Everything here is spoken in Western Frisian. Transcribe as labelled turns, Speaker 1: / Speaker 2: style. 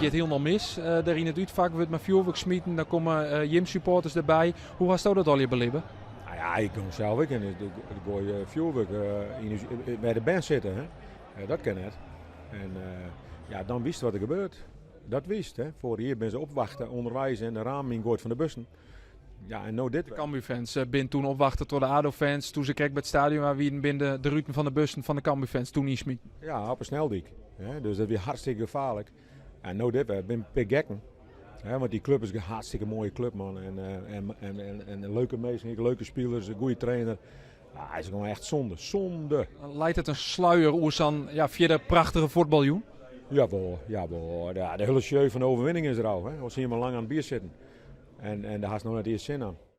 Speaker 1: Giet hielendal mis dêr yn it útfak, wurdt mei fjoerwurk smiten, dan komme jim supporters derby. Hoe hasto dat allegear belibbe?
Speaker 2: Nou ja, ik kom sels ek en ik goai fjoerwurk yn ús, wêr de bern sitte. Hè. Dat kin net. En ja, dan witst wat der gebeurt. Dat witst. Hè. Foarich jier binne se opwachte ûnderweis en de ramen yngoaid fan de bussen. Ja, en no dit.
Speaker 1: De Cambuurfans binne toen opwachte troch de ADO-fans. Toen se krekt by it stadion waar wienen, binne de ruten fan de bussen fan de Cambuurfans toen ynsmiten.
Speaker 2: Ja, op 'e sneldyk. Hè. Dus dat wie hartstikke gefaarlik. En no dit wer, binne in pear gekken. Hè, want dy klup is in hartstikke moaie klup, man. En leuke minsken, leuke spilers, in goede trainer. Ja, is gewoan echt zonde. Zonde.
Speaker 1: Leit it in sluier oer sa'n ja, fierder prachtige fuotbaljûn?
Speaker 2: Jawol, jawol. Ja, de hiele sjeu fan de overwinning is der ôf. Hè. We zien maar lang aan it bier sitten. En dêr hast no net earst sin oan.